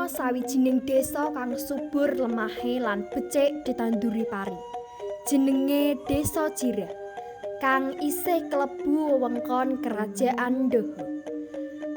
Ana sawijining desa kang subur lemahe lan becik ditanduri pari. Jenenge Desa Jirah, kang isih klebu wewengkon Kerajaan Daha.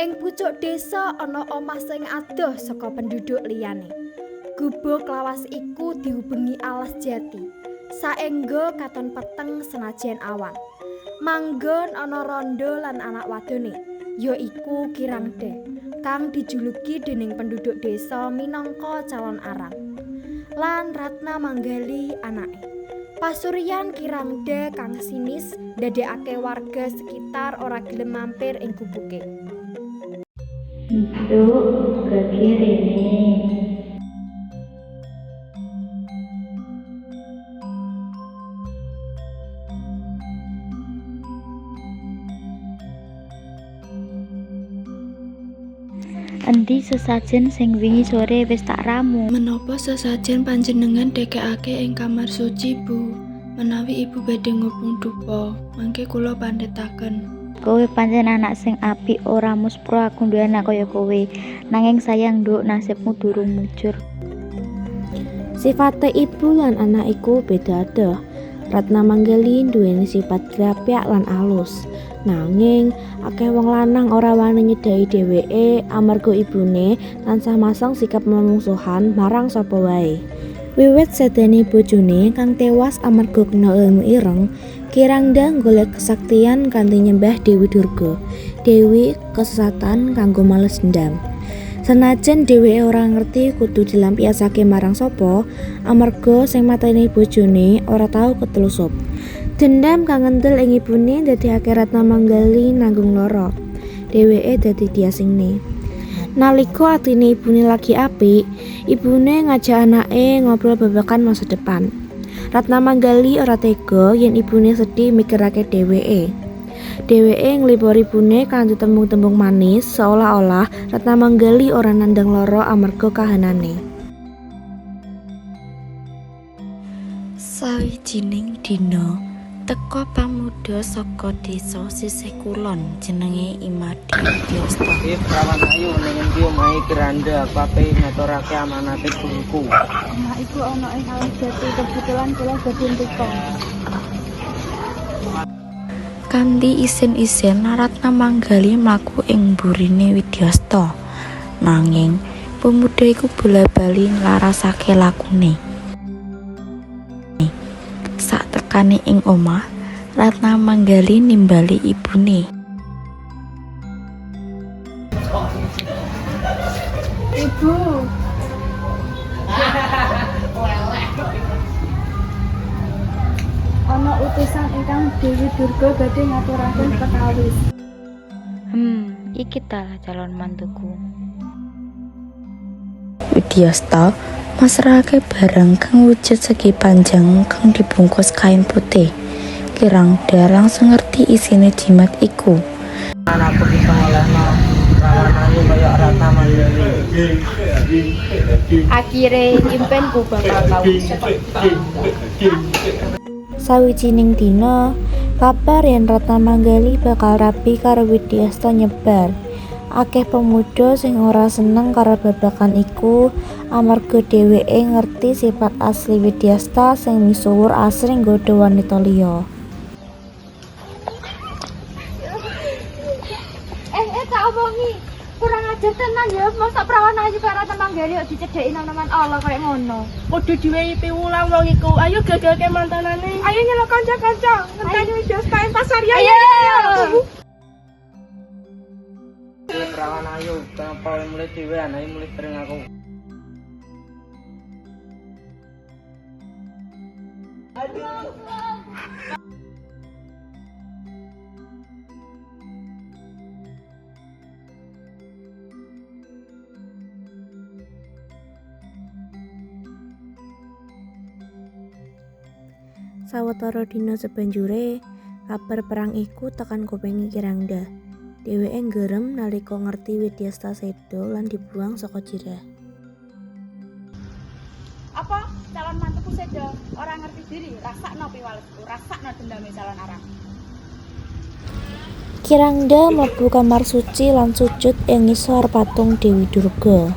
Ing pucuk desa ana omah sing adoh saka penduduk liyane. Gubuk lawas iku diubengi alas jati, saengga katon peteng senajan awan. Manggon ana randha lan anak wadone, ya iku Ki Rangda, kang dijuluki dening penduduk desa minangka calon arang. Lan Ratna Manggali anake. Pasuryan Ki Rangda kang sinis ndadekake warga sekitar ora gelem mampir ing gubuke. Nduk, gage rene. Endi sesajen sing wingi sore wis tak ramu? Menapa sesajen panjenengan dekekake ing kamar suci, Bu? Menawi Ibu badhe ngobong dupa, mangke kula pandhetaken. Kowe pancen anak sing apik, ora muspro aku duwe anak kaya kowe. Nanging sayang, Nduk, nasibmu durung mujur. Sifate ibu lan anak iku beda adoh. Ratna Manggali nduweni sifat grapyak lan alus. Nanging akeh wong lanang ora wani nyedhaki dheweke amarga ibune tansah masang sikap memungsuhan marang sapa wae. Wiwit sedene bojone kang tewas amarga kena ilmu ireng, Ki Rangda golek kesaktian kanthi nyembah Dewi Durga, dewi kesesatan kanggo males dendam. Senajan dheweke ora ngerti kudu dilampiasake marang sapa, amarga sing mateni bojone ora tau ketelusup. Dendam kang ngendel ing ibune ndadekake Ratna Manggali nanggung lara. Dheweke dadi diasingne. Nalika atine ibune lagi apik, ibune ngajak anake ngobrol babagan masa depan. Ratna Manggali ora tega yen ibune sedih mikirake dheweke. Dheweke nglipur ibune kanthi tembung-tembung manis seolah-olah Ratna Manggali ora nandhang lara amarga kahanane. Sawijining dina teka pamuda saka desa sisih kulon jenenge I Made Widyasta. Prawan ayu ning endi omahe Ki Rangda, aku ape ngaturake amanate guruku. Omah iku ana ing alas jati, kebetulan kula badhe mriko. Kanthi isin-isin Ratna Manggali mlaku ing mburine Widyasta. Nanging pemuda iku bola-bali nglarasake lakune. Satekane ing omah, Ratna Manggali nimbali ibune. Ibu. Ana utusan ingkang Dewi Durga badhe ngaturaken perkawis. Iki ta calon mantuku. Widyasta masrahake barang kang wujud segi panjang kang dibungkus kain putih. Ki Rangda langsung ngerti isine jimat iku. Anakku bisa ngolehno prawan ayu kaya Ratna Manggali. Akhire impenku bakal kawujud. Sawijining dina, kabar yen Ratna Manggali bakal rabi karo Widyasta nyebar. Akeh pemuda sing ora seneng karo babagan iku amarga dheweke ngerti sifat asli Widyasta sing misuwur asring nggodha wanita liya. Tak omongi. Kurang ajar tenan ya, mosok prawan ayu karo Ratna Manggali kok dicedheki nom-noman Allah kaya ngono. Kudu diwehi piwulang wong iku. Ayo gagalke mantanane. Ayo nyelok kanca-kanca, ngenteni Widyasta ing pasar ya. Ayo. Prawan ayu, kenapa mulih dhewean, ayo mulih bareng aku. Sawetara dina sabanjure, kabar perang iku tekan kupinge Ki Rangda. Dheweke nggerem nalika ngerti Widyasta seda lan dibuang saka Jirah. Apa calon mantuku seda ora ngerti diri, rasakno piwalesku, rasakno dendame calon arang. Ki Rangda mlebu kamar suci lan sujud ing ngisor patung Dewi Durga.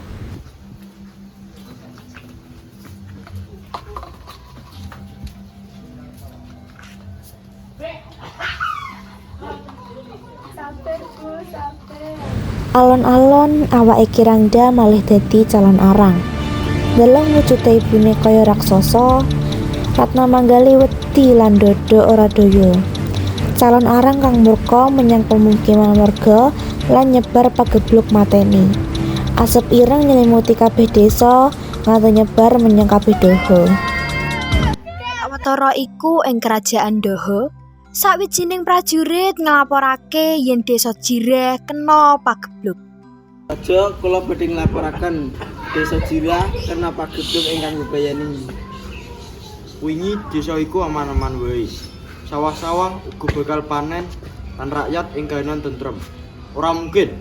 Sabar, Bu, sabar. Alon-alon awake Ki Rangda malih dadi calon arang. Ndeleng wujude ibune kaya raksasa, Ratna Manggali wedi lan ndodok ora daya. Calon arang kang murka menyang pemukiman warga lan nyebar pagebluk mateni. Asep ireng nyelimuti kabeh desa nganti nyebar menyang kabeh Daha. Sawetara iku ing kerajaan Daha, sawijining prajurit nglaporake yen desa Jireh kena pagebluk. Raja, kula badhe nglaporaken desa Jirah kena pagebluk ingkang bebayani. Wingi desa iku aman-aman wae. Sawah-sawah uga bakal panen lan rakyat ing kahanan tentrem. Ora mungkin.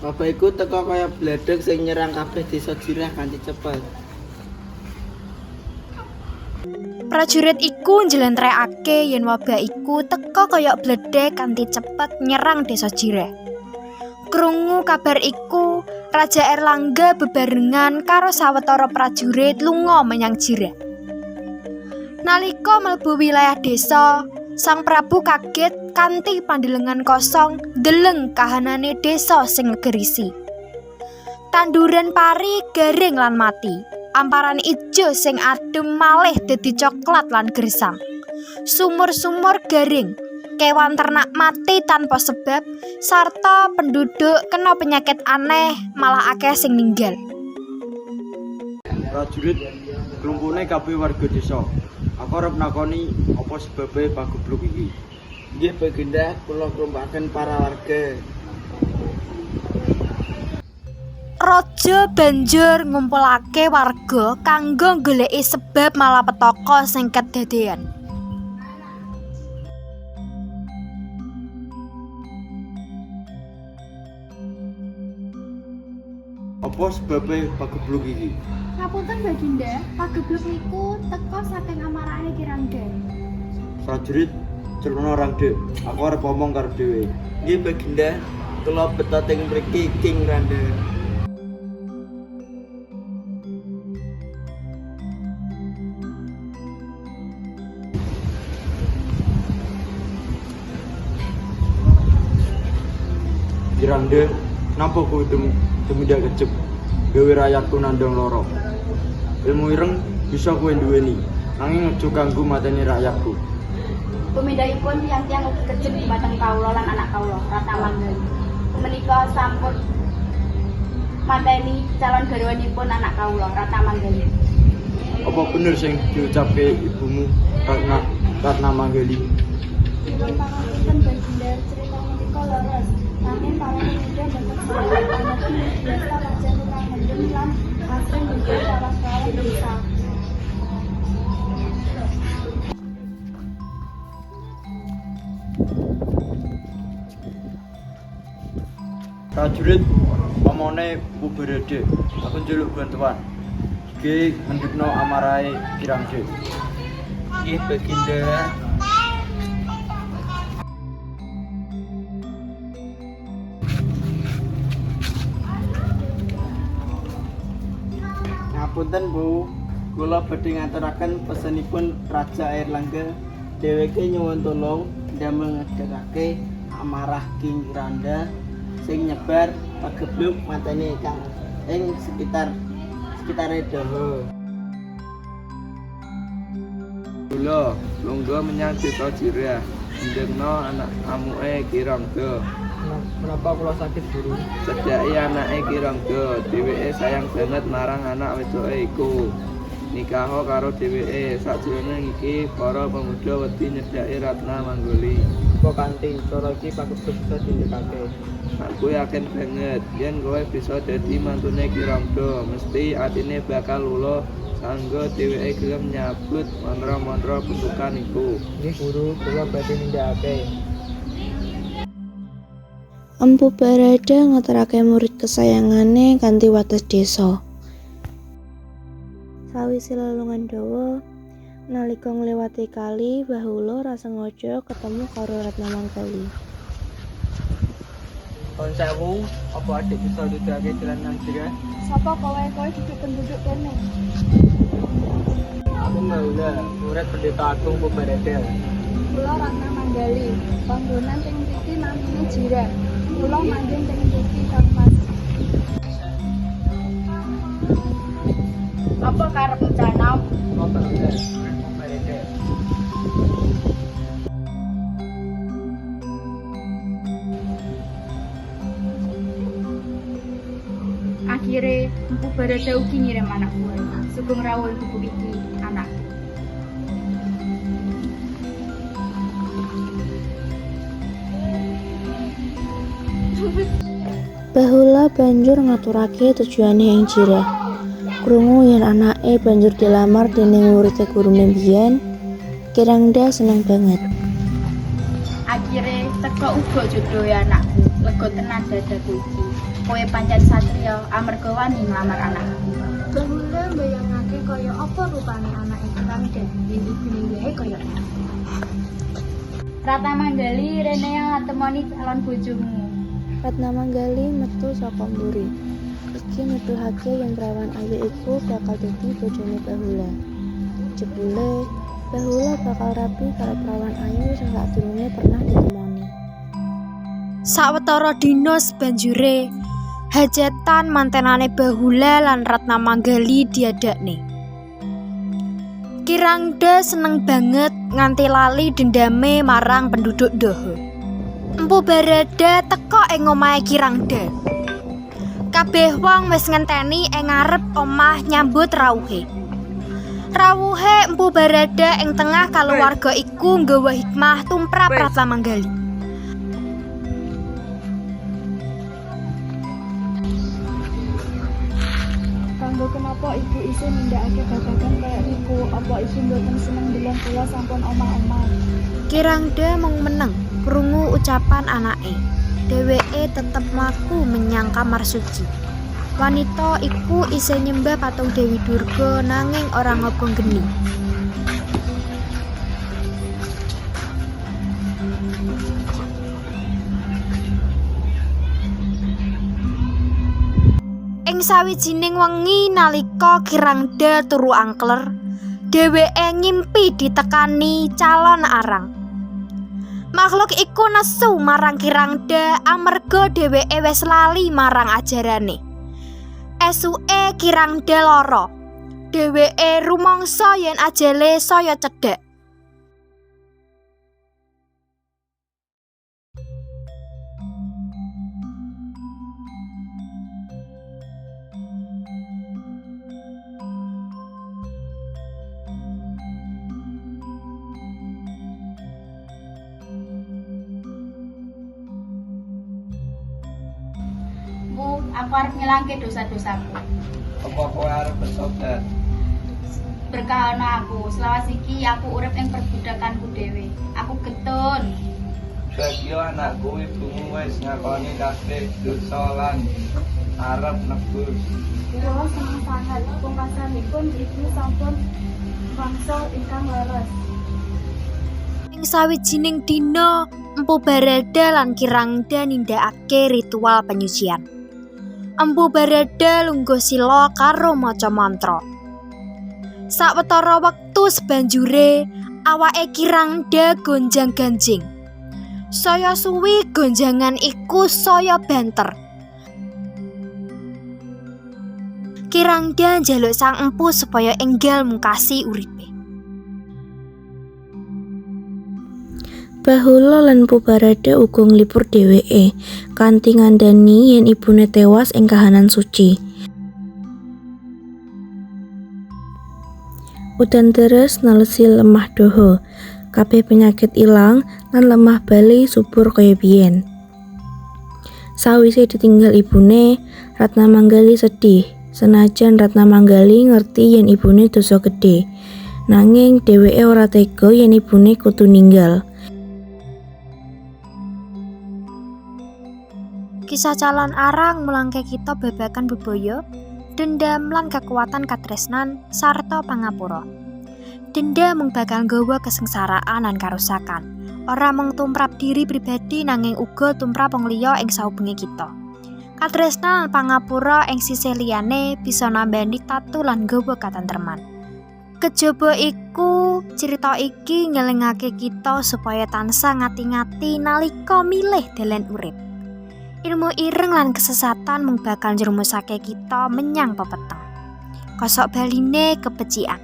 Wabah iku teka kaya bledheg sing nyerang kabeh desa Jirah kanthi cepet. Prajurit iku njlentrekake yen wabah iku teka kaya bledheg kanthi cepet nyerang desa Jireh. Krungu kabar iku, Raja Erlangga bebarengan karo sawetara prajurit lunga menyang Jireh. Nalika mlebu wilayah desa, Sang Prabu kaget kanthi pandelengan kosong ndeleng kahanane desa sing gerisi. Tanduran pari garing lan mati. Amparan ijo sing adem malih dadi coklat lan gersang. Sumur-sumur garing, kewan ternak mati tanpa sebab, sarta penduduk kena penyakit aneh malah akeh sing ninggal. Prajurit klumpune kabeh warga desa. Aku arep nakoni apa sebabe pagebluk iki. Nggih Baginda, kula klumpukaken para warga. Raja banjur ngumpulake warga kanggo nggoleki sebab malapetaka sing kedadean. Apa sebabe pagebluk iki? Ngapunten Baginda, pagebluk niku teka saking amarahe Ki Rangda. Prajurit celana Rangda, aku arep omong karo dhewe. Nggih Baginda, kula beto teng mriki King Rangda. Ki Rangda, napa kowe tumindak kejep gawe rakyatku nandhang lara? Ilmu ireng bisa kowe duweni, nanging aja kanggo mateni rakyatku. Tumindakipun tiyang-tiyang ugi kejem dumateng kawula lan anak kawula Ratna Manggali. Menika sampun mateni calon garwanipun anak kawula Ratna Manggali. Apa bener sing diucapke ibumu Ratna Manggali? Nyuwun pangapunten Baginda, cerita menika leres. Nanging para pemuda boten salah amargi biasa pancen tukang mendem lan asring nggodha sawah-sawah desa. Prajurit omone Pubarada, aku njaluk bantuan. Iki ngendhegno amarahe Ki Rangda. Nggih Baginda. Ngapunten Bu, kula badhe ngaturaken pesenipun Raja Airlangga. Dheweke nyuwun tulung ndamel ngedekake amarah King Rangda sing nyebar pagebluk mateni kang ing sekitare Daha. Kula lungguh menyang desa Jirah, ndekno anak amuke Ki Rangda. Menapa kula sakit guru? Cedhaki anake Ki Rangda, dheweke sayang banget marang anak wedoke iku. Nikaho karo dheweke, sakjroning iki para pemuda wedi nyedhaki Ratna Manggali. Apa kanthi cara iki pagebluk bisa dindekake? Aku yakin banget yen kowe bisa dadi mantune Ki Rangda, mesti atine bakal luluh sangga dheweke gelem nyabut mantra-mantra bentukan iku. Nggih guru, kula badhe nindakake. Empu Barada ngeterake murid kesayangane kanthi wates desa. Sawise lelungan dawa, nalika ngliwati kali, Bahula ora sengaja ketemu karo Ratna Manggali. Nuwun sewu, apa adik bisa nuduhake dalan nang Jirah? Sapa kowe? Kowe duduk penduduk kene. Aku Bahula, murid Pendeta Agung Pubarada. Kula Ratna Manggali. Panggonan teng mriki namine Jirah. Kula manggen teng mriki, Kang Mas. Apa karepmu cah nom? Akhire Empu Barada ugi ngirim anak buahe. Sugeng rawuh gubuk iki, anakku. Bahula banjur ngaturake tujuane ing Jirah. Krungu yen anake banjur dilamar dening muride gurune biyen, Ki Rangda seneng banget. Akhire teka uga jodohe anakku. Lega tenan dadaku iki. Kowe pancen satriya amarga wani nglamar anakku. Bahula mbayangake kaya apa rupane anake Ki Rangda yen ibune gawe kaya apa. Ratna Manggali rene temoni calon bojomu. Ratna Manggali metu saka mburi. Iki nuduhake yen prawan ayu iku bakal dadi bojone Bahula. Jebule Bahula bakal rabi karo prawan ayu sing sadurunge pernah ditemoni. Sawetara dina sabanjure, hajatan mantenane Bahula lan Ratna Manggali diadakne. Ki Rangda seneng banget nganti lali dendame marang penduduk Daha. Empu Barada teka ing omahe Ki Rangda. Kabeh wong wis ngenteni ing ngarep omah nyambut rawuhe. Rawuhe Empu Barada ing tengah kaluwarga iku nggawa hikmah tumrap Ratna Manggali. Kanggo kenapa ibu isih nindakake babagan kaya niku? Apa ibu mboten seneng ndeleng kula sampun omah-omah? Ki Rangda mung meneng krungu ucapan anake. Dheweke tetep mlaku menyang kamar suci. Wanita iku isih nyembah patung Dewi Durga nanging ora ngobong geni. Ing sawijining wengi nalika Ki Rangda turu angkler, dheweke ngimpi ditekani calon arang. Makhluk iku nesu marang Ki Rangda amarga dheweke wis lali marang ajarane. Esuke Ki Rangda lara. Dheweke rumangsa yen ajale saya cedhak. Bu, aku arep ngilangke dosa-dosaku. Apa kowe arep bertobat? Berkahana aku, selawas iki aku urip ing perbudakanku dhewe. Aku getun. Bagyo anakku, ibumu wis ngakoni kabeh dosa lan arep nebus. Kula seneng sanget pungkasanipun ibu sampun wangsul ingkang leres. Ing sawijining dina, Empu Barada lan Ki Rangda nindakake ritual penyucian. Empu Barada lungguh sila karo maca mantra. Sawetara wektu sabanjure, awake Ki Rangda gonjang-ganjing. Saya suwi gonjangan iku saya banter. Ki Rangda njaluk sang empu supaya enggal mungkasi uripe. Bahula lan Empu Barada uga nglipur dheweke kanthi ngandhani yen ibune tewas ing kahanan suci. Udan deres nelesi lemah Daha, kabeh penyakit ilang lan lemah bali subur kaya biyen. Sawise ditinggal ibune, Ratna Manggali sedih. Senajan Ratna Manggali ngerti yen ibune dosa gedhe, nanging dheweke ora tega yen ibune kudu ninggal. Kisah calon arang mulangke kita babagan bebaya, dendam lan kekuatan katresnan sarta pangapura. Dendam mung bakal nggawa kesengsaraan lan karusakan. Ora mung tumrap diri pribadi nanging uga tumrap wong liya ing saubenge kita. Katresnan lan pangapura ing sisih liyane bisa nambani tatu lan nggawa katentreman. Kejaba iku, cerita iki ngelingake kita supaya tansah ngati-ngati nalika milih dalan urip. Ilmu ireng lan kesesatan mung bakal njerumusake kita menyang pepeteng. Kosok baline kebecikan.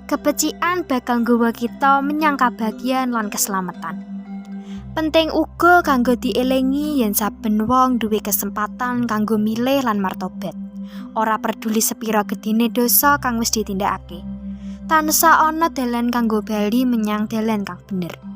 Kebecikan bakal nggawa kita menyang kabagyan lan keselamatan. Penting uga kanggo dielingi yen saben wong duwe kesempatan kanggo milih lan martobat. Ora peduli sepira gedene dosa kang wis ditindakake. Tansah ana dalan kanggo bali menyang dalan kang bener.